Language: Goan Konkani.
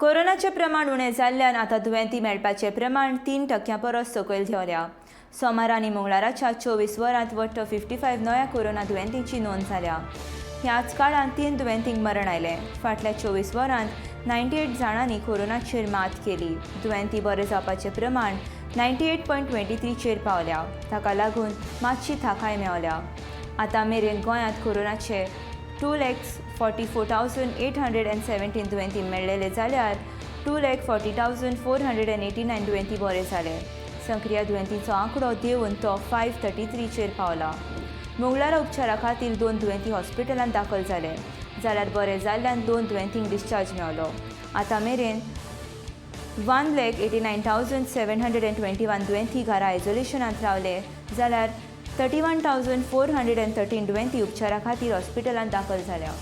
कोरोनाचें प्रमाण उणें जाल्ल्यान आतां दुयेंती मेळपाचें प्रमाण 3 टक्क्यां परस सकयल देंवल्या. सोमारा आनी मंगळाराच्या 24 वरांत वट्ट 55 नव्या कोरोना दुयेंतींची नोंद जाल्या. ह्याच काळांत तीन दुयेंतींक मरण आयलें. फाटल्या 24 वरांत 98 जाणांनी कोरोनाचेर मात केली. दुयेंती बरे जावपाचें प्रमाण 98.23चेर पावल्या. ताका लागून मातशी थाकाय मेवल्या. आतां मेरेन गोंयांत कोरोनाचे 2,44,817 दुयेंती मेळ्ळेले, जाल्यार 2,40,489 दुयेंती बरे जाले. सक्रिय दुयेंतींचो आंकडो देंवून तो 533चेर पावला. मंगळारा उपचारा खातीर दोन दुयेंती हॉस्पिटलांत दाखल जाले, जाल्यार बरे जाल्ल्यान दोन दुयेंतींक डिस्चार्ज मेवलो. आतां मेरेन 1,89,721 दुयेंती घरा आयसोलेशनांत रावले, जाल्यार 31,413 दुयेंती उपचारा खातीर हॉस्पिटलांत दाखल जाल्या.